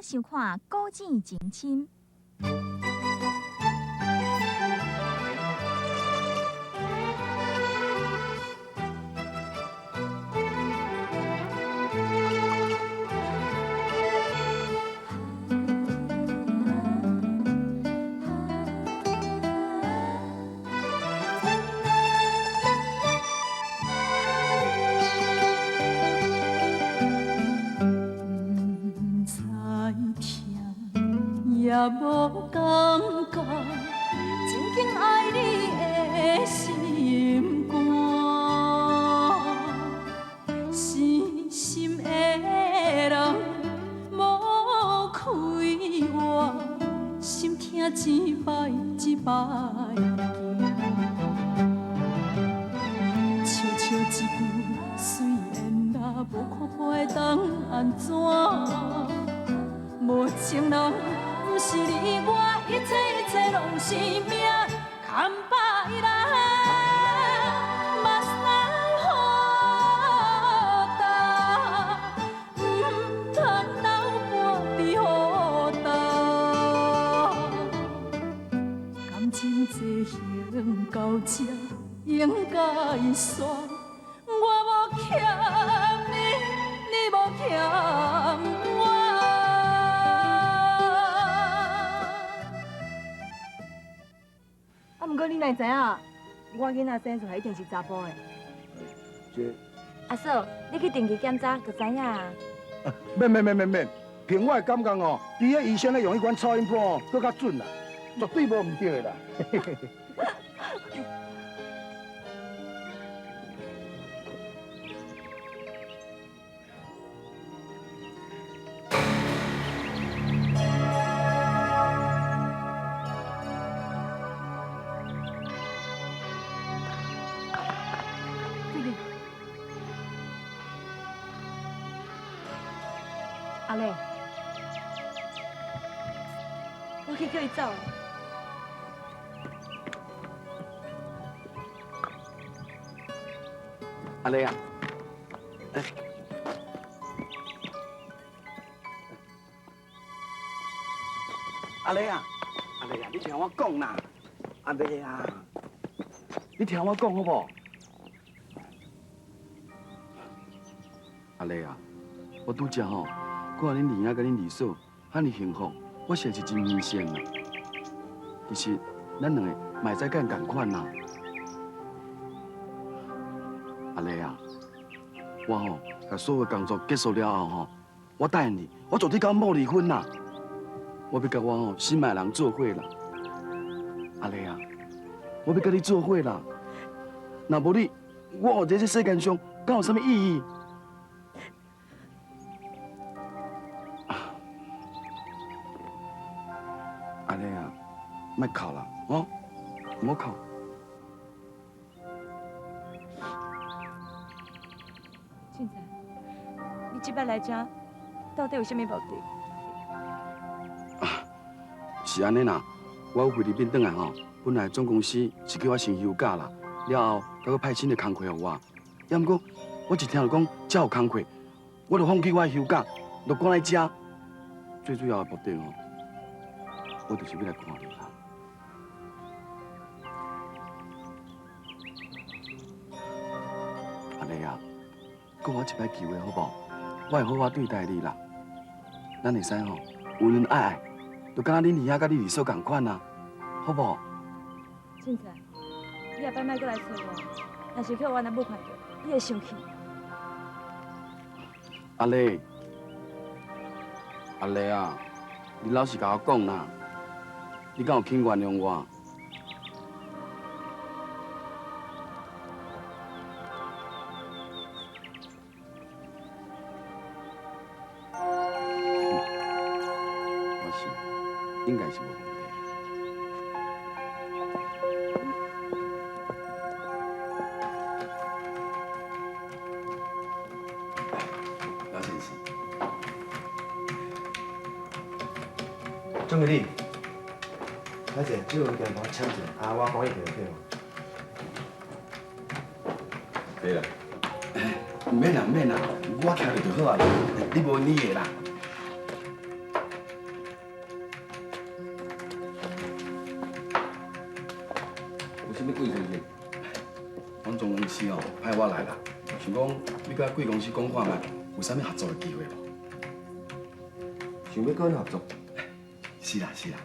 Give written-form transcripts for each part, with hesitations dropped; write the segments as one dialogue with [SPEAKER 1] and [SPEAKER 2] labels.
[SPEAKER 1] 收看《古井情深》。
[SPEAKER 2] 也無感覺，真緊愛你的心肝，死心的人無開活，心疼一擺一擺行，笑笑一句虽然啦，無看破會當按怎？無情人。毋是你我，一切一切攏是命，空白來，目屎雨焦，毋通流半滴雨焦。感情进行到這，應該煞。我無欠你，你無欠我。
[SPEAKER 3] 啊，毋過你哪會知影？我囡仔生出來一定是查埔的。
[SPEAKER 4] 這
[SPEAKER 5] 阿嫂，你去定期檢查就知影啊。
[SPEAKER 4] 免免免免免，憑我的感覺哦，伊個醫生咧用彼款超音波哦，閣較準啦，絕對無毋對的啦。
[SPEAKER 3] 阿麗，
[SPEAKER 5] 我去叫伊走。
[SPEAKER 6] 阿麗啊，阿麗啊，阿麗啊，你聽我講啦，阿麗啊，你聽我講好無？阿麗啊，我拄才吼看恁二兄佮恁二嫂遐爾幸福，我實在是真榮幸啊。其實咱兩個嘛會使佮𪜶仝款啦。阿麗啊，我吼共所有工作結束了後吼，我答應你，我絕對佮阮某離婚啦。我欲佮我吼心愛的人做伙啦。阿麗啊，我欲佮你做伙啦。若無你，我活佇這世間上，敢有啥物意義？阿麗啊，莫哭啦，吼，毋好哭。
[SPEAKER 5] 俊才，你這擺來這，到底有啥物目的？
[SPEAKER 6] 啊，是按呢啦，我有菲律賓轉來吼，本來總公司是叫我先休假啦，了後閣閣派新的工課予我。也毋過，我一聽著講這有工課，我就放棄我的休假，就趕來這。最主要的目的吼，我就是欲來看你啦。阿麗啊，閣予我一擺機會好無？我會好好對待你啦。咱會使吼溫溫愛愛，就敢若恁二兄佮恁二嫂仝款啊，好無？
[SPEAKER 5] 俊才，你下擺莫閣來揣我，若是予我阿母看著，伊會生氣。
[SPEAKER 6] 阿麗，阿麗啊，你老實共我講啦，你敢有肯原諒我？我想應該是無問題。老先生，
[SPEAKER 7] 總經理，歹勢，這個文件幫我簽一下，啊，我講伊就對無？
[SPEAKER 6] 對啦，毋免啦，毋免啦，我徛著就好啊，你無你的啦。
[SPEAKER 8] 物贵先生？
[SPEAKER 6] 阮总公司哦派我来啦，想讲你佮贵公司讲看觅，有啥物合作的机会无？
[SPEAKER 8] 想欲佮阮合作？
[SPEAKER 6] 是啦是啦。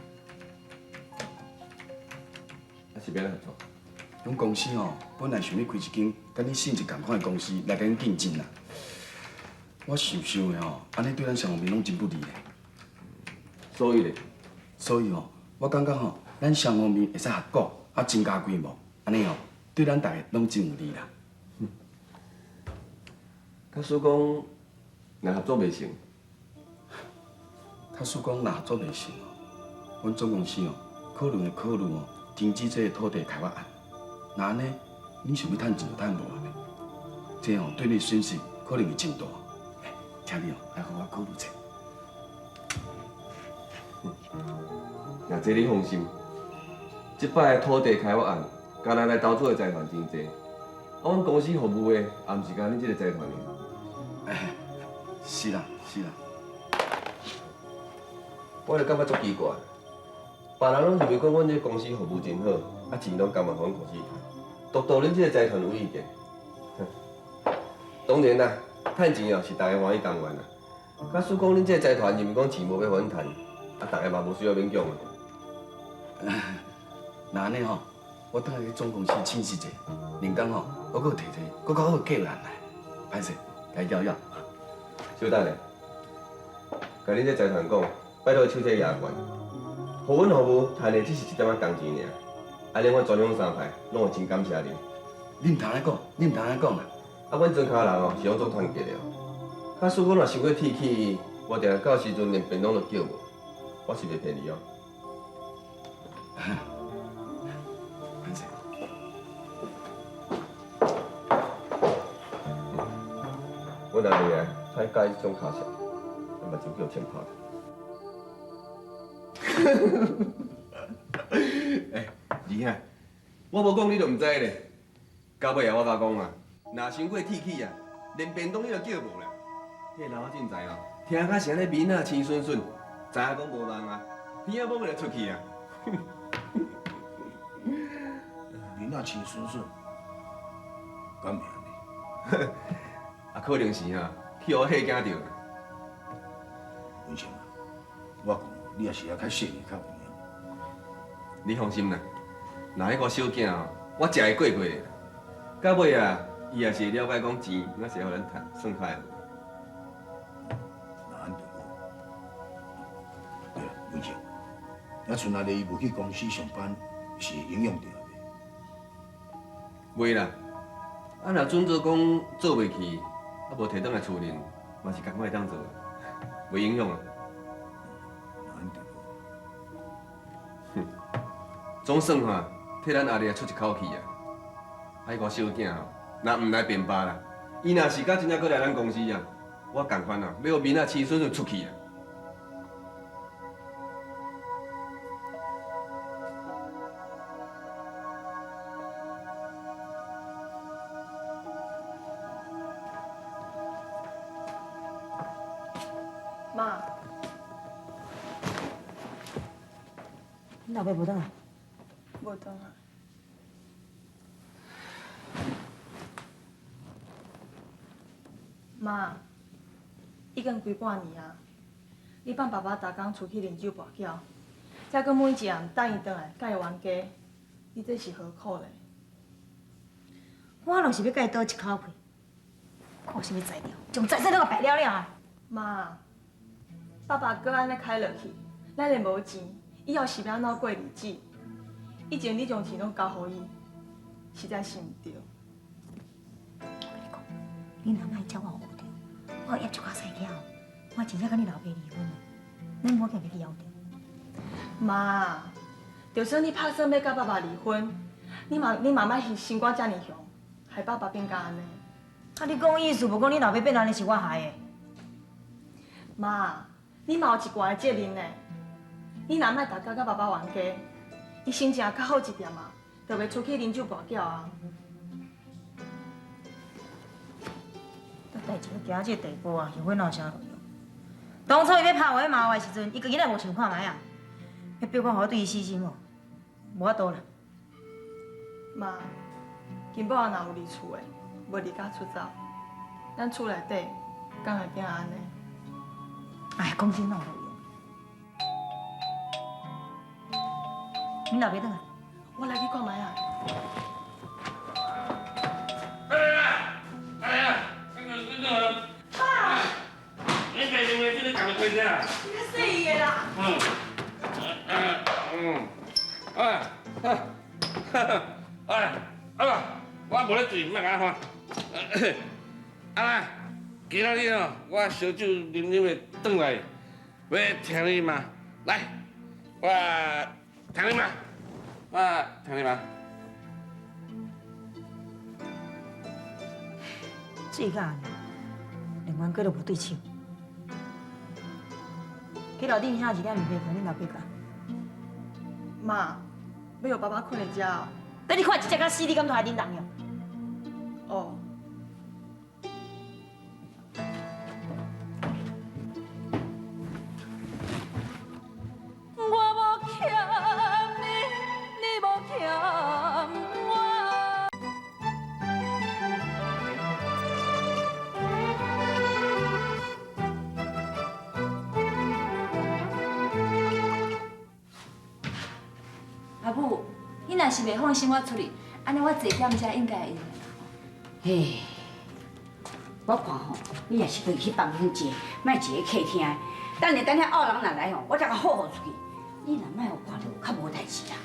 [SPEAKER 8] 啊是欲按怎合作？
[SPEAKER 6] 阮公司吼本来想欲开一间佮恁性质仝款的公司来佮恁竞争啦。我想想的吼，按呢对咱双方面拢真不利咧。
[SPEAKER 8] 所以咧？
[SPEAKER 6] 所以吼，我感觉吼，咱双方面会使合股，啊增加规模，按呢吼，对咱大家拢真有利啦。
[SPEAKER 8] 假使讲，若合作袂成，
[SPEAKER 6] 假使讲若合作袂成哦，阮总公司哦可能会考虑哦停止这个土地开发案。若按呢，恁想欲趁钱就趁无啊呢？这哦对你损失可能会真大。请你哦来好好考虑一下。
[SPEAKER 8] 若这你放心，这摆的土地开发案，敢若来投资的财团真济，啊，阮公司服务的也毋是干恁这个财团尔。
[SPEAKER 6] 哎，是啦是啦。
[SPEAKER 8] 我就感觉足奇怪，别人拢认为讲阮这个公司服务真好，啊钱拢甘愿予阮公司趁，独独恁这个财团有意见。当然啦，趁钱哦是大家欢喜甘愿啦。假使讲恁这个财团认为讲钱无欲予阮趁，啊，大家嘛无需要勉强啊。
[SPEAKER 6] 若按呢吼，我转来去总公司请示一下，另工吼，我阁提提阁较好的计划案来。歹势，共伊枵枵。
[SPEAKER 8] 小等下，共恁这财团讲，拜托手这牙关，予阮服务趁的只是一点仔工钱尔，按呢阮全乡三派拢会真感谢恁。
[SPEAKER 6] 你毋通按呢讲，你毋通按呢讲啦。
[SPEAKER 8] 啊，阮庄跤人哦是拢足团结的哦。假使阮若伤过铁齿，我定到时阵连便当都叫无，我是袂骗你哦。
[SPEAKER 6] 歹势。
[SPEAKER 8] 阮阿妹啊，太佮意这种跤色，目睭叫穿拍。欸，二兄，我无讲你就毋知咧。到尾啊，我甲讲啊，若伤过铁齿啊，连便当你都叫无啦。彼个老仔进财哦，听甲是按呢面仔青顺顺，知影讲无望啊，耳仔摸就出去啊。
[SPEAKER 4] 面仔青顺顺，敢会按呢？
[SPEAKER 8] 啊，可能是啊，去予戏惊著。
[SPEAKER 4] 文成啊，我讲你也是爱较细腻较有影。
[SPEAKER 8] 你放心啦，若彼个小囝哦，我食会过过的。到尾啊，伊也是会了解讲钱，那是予咱趁，算较会。
[SPEAKER 4] 那按就好。对啦，文成，那孙阿丽伊无去公司上班，是影响著
[SPEAKER 8] 未？袂啦，啊若准做讲做袂去，啊无提转来厝里，嘛是仝款会当做，袂影响啊。哼，总算哈，替咱阿丽出一口气啊！啊，彼个小囝吼，若毋来辩白啦，伊若是敢真正阁来咱公司啊，我仝款啊，欲予面仔青顺顺出去啊！
[SPEAKER 5] 妈，
[SPEAKER 3] 你老爸无转来？
[SPEAKER 5] 无转来。妈，已经几半年啊，你放爸爸逐工出去啉酒跋筊，才阁每一暗等伊转来，佮伊冤家，你这是何苦咧？
[SPEAKER 3] 我就是欲佮伊赌一口气，看啥物才调，将财产拢共败了了啊！
[SPEAKER 5] 妈，爸爸阁按呢开落去，咱会无钱，以后是欲按怎过日子？以前你将钱拢交予伊，实在是毋对。
[SPEAKER 3] 我共你讲，你若莫照我学著，我挹一寡菜了后，我真正佮你老爸离婚了，咱无计欲去枵著。
[SPEAKER 5] 妈，就算你拍算欲佮爸爸离婚，你嘛你嘛莫心肝遮尔雄，害爸爸变甲按呢。
[SPEAKER 3] 啊，你讲意思无讲你老爸变按呢是我害的？
[SPEAKER 5] 妈，你嘛有一寡的责任呢。你若莫逐工佮爸爸冤家，伊心情较好一点啊，就袂出去啉酒跋筊啊。
[SPEAKER 3] 这代志都行到这个地步啊，后悔哪有啥路用？当初伊欲拍我骂我的时阵，伊个囡仔无想看觅啊，欲逼我予我对伊死心哦，无法度啦。
[SPEAKER 5] 妈，金宝若有离厝的，无离家出走，咱厝内底敢会变按呢？
[SPEAKER 3] 哎，讲这哪有路用？你老爸转来，
[SPEAKER 5] 我来去看觅啊。
[SPEAKER 9] 哎呀，那个，爸，你家认为这个讲的对啥？
[SPEAKER 5] 你较细意的啦。
[SPEAKER 9] 嗯，嗯，哎，哎，啊，我无咧醉，莫共我看。啊，今仔日哦，我烧酒啉啉的转来，欲听你嘛，来，我听你嘛，我听你嘛。
[SPEAKER 3] 醉甲按呢，连冤家都无对手。去楼顶遐一点面皮互恁老爸共。
[SPEAKER 5] 妈，欲予爸爸睏伫遮哦。
[SPEAKER 3] 等你看这只甲死，你敢拖恁人哟？
[SPEAKER 5] 哦。
[SPEAKER 2] 我无欠你，你无欠我。
[SPEAKER 10] 阿母，你若是袂放心我出去，按呢我坐检查应该会用的啦。
[SPEAKER 11] 嘿，我看吼，你也是去房间坐，莫坐喺客厅。等下等遐恶人若来吼，我才共唬唬出去。你若莫予看著，较无代志啦。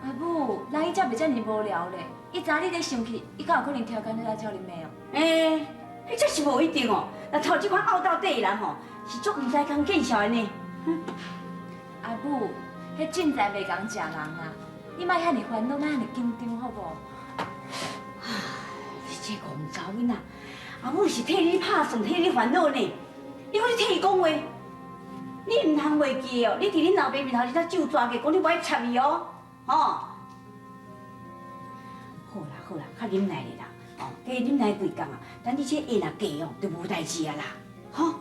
[SPEAKER 10] 阿母，人伊才袂遮尔无聊咧，伊知影你咧生气，伊敢有可能超工来找恁骂哦？
[SPEAKER 11] 欸，彼这是无一定哦。若讨这款漚斗底的人吼，是足毋知共见笑的呢。
[SPEAKER 10] 阿母，彼进财袂共食人啊，你莫遐尔烦恼，莫遐尔紧张，好无？
[SPEAKER 11] 你这戆查某囡仔，阿母是替你拍算，替你烦恼呢。你阁咧替伊讲话，你毋通袂记哦。你伫恁老爸面头前才咒抓个，讲你无爱插伊哦，吼。好啦好啦，较忍耐咧啦，哦，加忍耐几工啊，等你这下若过哦，就无代志啊啦，吼。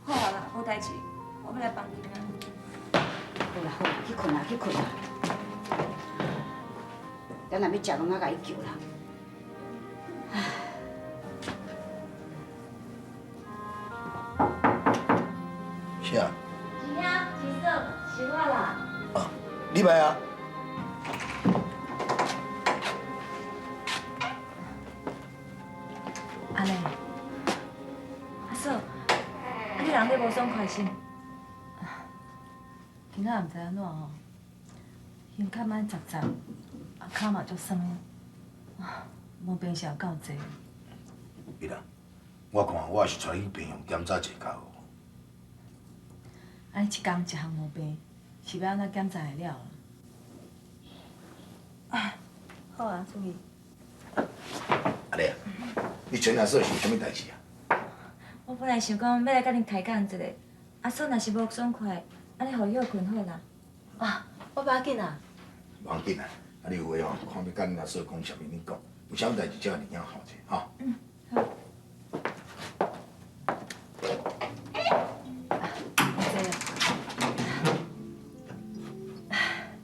[SPEAKER 10] 好啊啦，无代志，我欲来帮恁啊。
[SPEAKER 11] 好啦好啦，去睏啦去睏啦。等下欲食饭，我共伊叫啦。
[SPEAKER 4] 是啊。
[SPEAKER 10] 二兄、二嫂，是我啦。
[SPEAKER 4] 啊，你来啊。
[SPEAKER 10] 阿丽，阿嫂，啊你人咧无爽快是？
[SPEAKER 2] 今仔毋知按怎吼，胸坎按扎扎，啊跤嘛足酸，啊毛病是有够济。
[SPEAKER 4] 美兰，我看我也是带你去病院检查一下较好。
[SPEAKER 2] 按呢一工一项毛病，是欲按怎检查会了？啊，好啊，出去。
[SPEAKER 4] 阿丽啊，你找阿嫂是有啥物代志啊？
[SPEAKER 10] 我本来想讲欲来佮恁开讲一下，阿嫂若是无爽快，按呢予伊歇睏好啦。
[SPEAKER 2] 啊，我无要紧啊。
[SPEAKER 4] 无要紧啊，啊你有话吼，看欲佮恁阿嫂讲啥物，你讲，有啥物代志才二兄吼者，吼。
[SPEAKER 10] 嗯，好。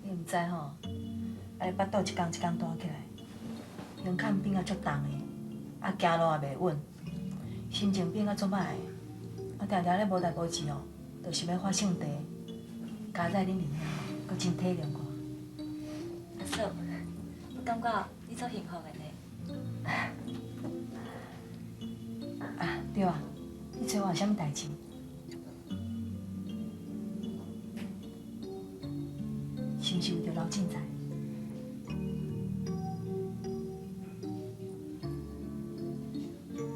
[SPEAKER 2] 你毋知吼，啊，腹肚一工一工大起来，胸坎变啊足重的，啊，行路也袂稳，心情变啊足歹的，啊，定定咧无代无志哦，就是欲发性地，加在恁二兄，阁真体谅我。
[SPEAKER 10] 阿嫂，我感觉你足幸福的呢。
[SPEAKER 2] 啊，对啊，你找我有啥物代志？是毋是为著刘进财？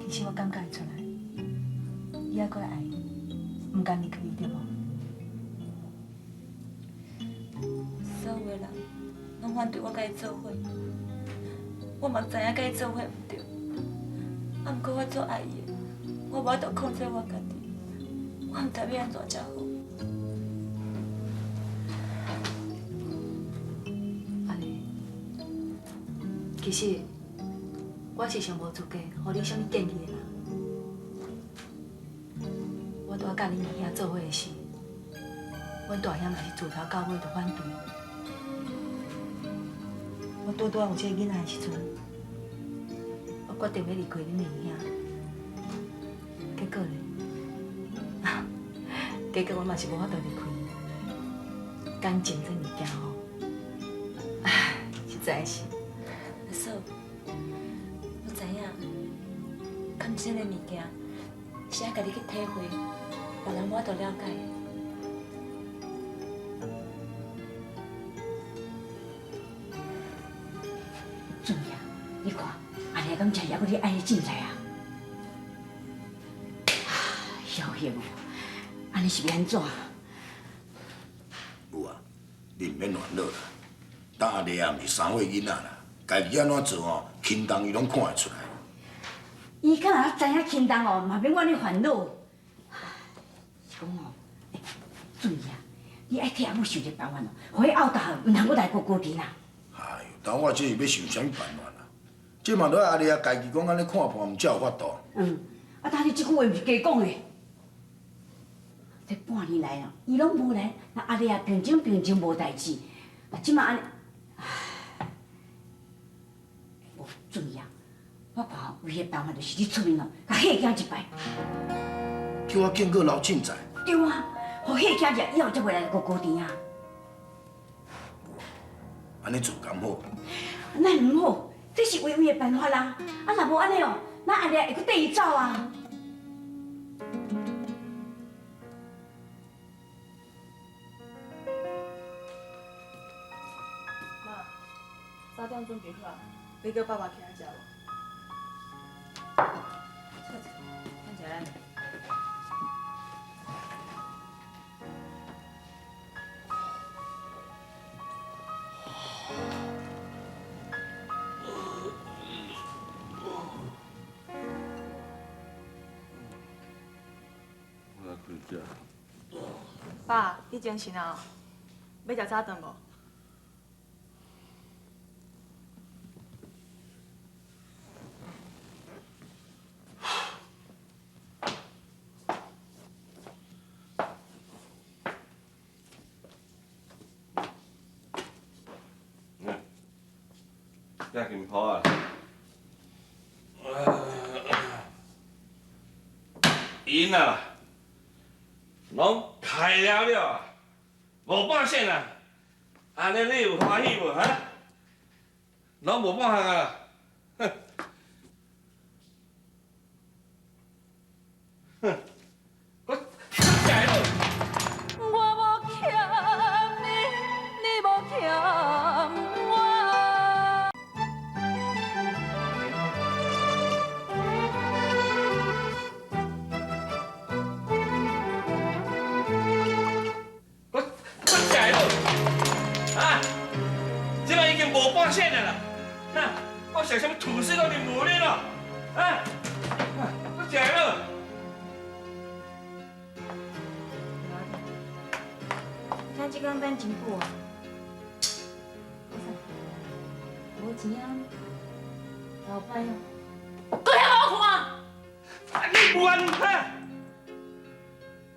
[SPEAKER 2] 其实我感觉会出来，你犹阁爱伊，毋甘离开伊，对无？
[SPEAKER 10] 所有的人拢反对我佮伊做伙，我嘛知影佮伊做伙毋对，啊，毋过我足爱伊的，我无法度控制我家己，我毋知欲按怎才好。
[SPEAKER 2] 阿丽，其实我是上无资格予你啥物建议的啦。我拄仔佮恁二兄做伙的时，
[SPEAKER 10] 阮大兄嘛是自头到尾都反对。我拄拄仔有这个囡仔的时阵，我决定欲离开恁二兄。结果咧，结果我嘛是无法度离开。感情这物件吼，唉，实在是。
[SPEAKER 12] 阿嫂，我知影，感情的物件是爱家己去体会，别人无法度了解。
[SPEAKER 11] 俊啊，你看，阿丽敢真犹阁咧爱彼凊彩啊？小兴哦，按呢是欲按怎？
[SPEAKER 13] 有啊，你毋免烦恼啦。当阿丽也毋是三岁囡仔啦，家己按怎做吼，轻重伊攏看会出来。
[SPEAKER 11] 伊敢若知影轻重哦，嘛免我按呢烦恼。是讲哦，欸，俊啊，你爱替阿母想一个办法哦，予彼漚大毋通阁来过高甜啦。
[SPEAKER 13] 哎呦，但我这是欲想啥物办法啦？这嘛都爱阿丽啊家己讲按呢看破，毋才有法度。
[SPEAKER 11] 嗯，啊，但你这句话毋是假讲的。这半年来哦，伊攏无来，那阿丽啊平静平静无代志，啊，这马按呢，唉，无注意啊，我看唯一办法就是你出面哦，共吓惊一摆。
[SPEAKER 13] 叫我警告刘凊彩。
[SPEAKER 11] 对啊，予吓惊者以后才袂来过高甜啊。
[SPEAKER 13] 按呢做敢好？
[SPEAKER 11] 那毋好，这是唯一的办法啦。啊，若无按呢哦，咱阿丽会阁缀伊走啊。
[SPEAKER 5] 妈，早点准备好，欲叫爸爸起来食无？
[SPEAKER 3] 等一下咱。
[SPEAKER 9] 我来开食。
[SPEAKER 5] 爸，你精神啊？欲食早顿无？
[SPEAKER 9] 食金铺啊！𪜶啊，攏开了了啊，无半线啊！按呢你有欢喜无？哈？攏无半项啊！哼！哼！我食的。
[SPEAKER 2] 我无欠你，你无欠我。
[SPEAKER 9] 我食的啊！这摆已经无半线的啦！哈！我食啥物吐司拢是无咧咯！啊！我食了。
[SPEAKER 3] 咱这工等真久啊，无钱啊，老歹啊，
[SPEAKER 9] 阁遐好看？啊！你冤哈！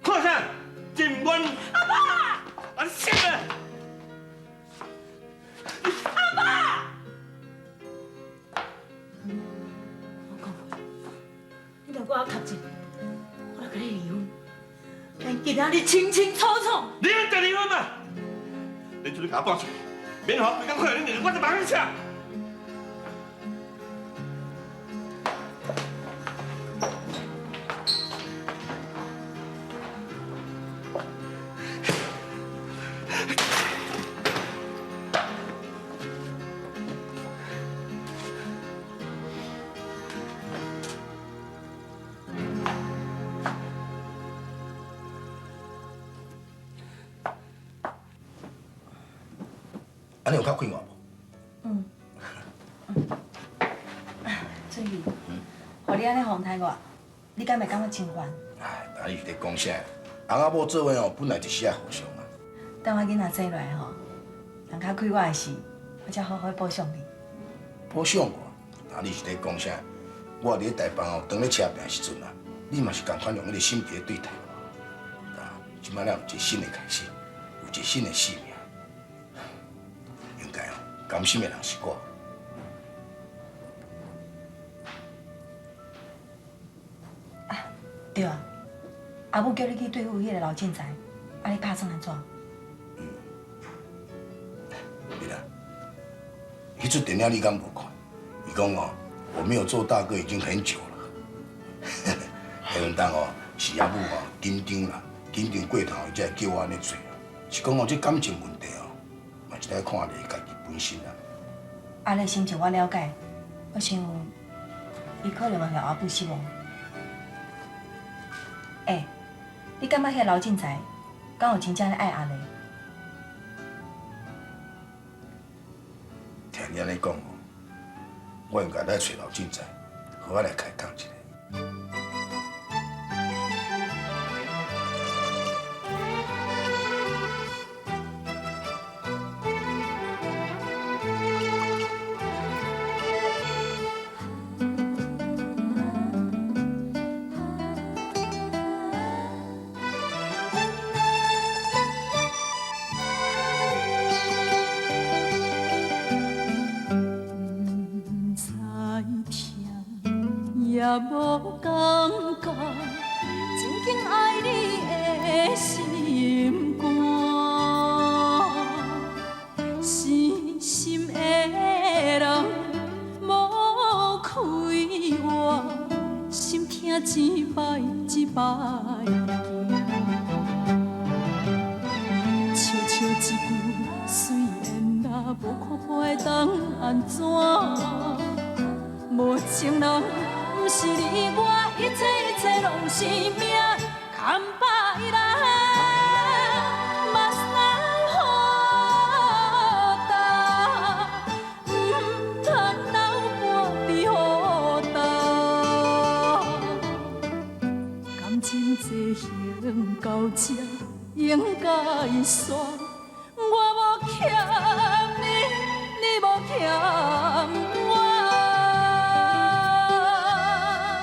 [SPEAKER 9] 看啥？真冤！
[SPEAKER 2] 阿爸！
[SPEAKER 9] 啊！你啥啊？
[SPEAKER 2] 阿爸！
[SPEAKER 3] 我讲过，你著阁我磕一，我来共你离婚。咱今仔日清清楚楚。
[SPEAKER 9] 离婚就离婚嘛！你出去共我搬出去，免予我规工看著恁，我就茫去吃。
[SPEAKER 13] 按呢有较快活无？
[SPEAKER 10] 嗯。俊义，予你按呢风待我，你敢会感觉真烦？
[SPEAKER 13] 哎，啊你是咧讲啥？翁仔某做伙哦，本来就是爱互相啊。
[SPEAKER 10] 等我囡仔生落来吼，人较快活的时，我才好好补偿你。
[SPEAKER 13] 补偿我？啊你是咧讲啥？我伫咧台北哦，当咧车拼的时阵啊，你嘛是仝款用彼个心机对待我。啊，这摆咱有一个新的开始，一个新的生命。应该哦，甘心的人是我。
[SPEAKER 3] 对啊，阿母叫你去对付彼个刘进财，啊，你拍算按怎？
[SPEAKER 13] 对啦，彼出电影你敢无看？伊讲哦，我没有做大哥已经很久了。彼阵当哦，是阿母哦紧张啦，紧张过头，伊才会叫我按呢做啦。是讲哦，这感情问题哦，嘛是爱看你家己本身啦。
[SPEAKER 3] 阿丽心情我了解，我想伊可能嘛予阿母失望。欸，你感觉彼个刘进财敢有真正咧爱阿丽？
[SPEAKER 13] 听你按呢讲哦，我应该来揣刘进财，好仔来开讲一下。
[SPEAKER 2] 也无感觉，真紧爱你的心肝，死心的人无开活，心疼一摆一摆行，笑笑一句虽然啦，无看破会当按怎？无情人。毋是你我，一切一切拢是命，牵把伊来，目屎雨焦，毋通流半滴雨焦。感情进行到这，应该煞，我无欠。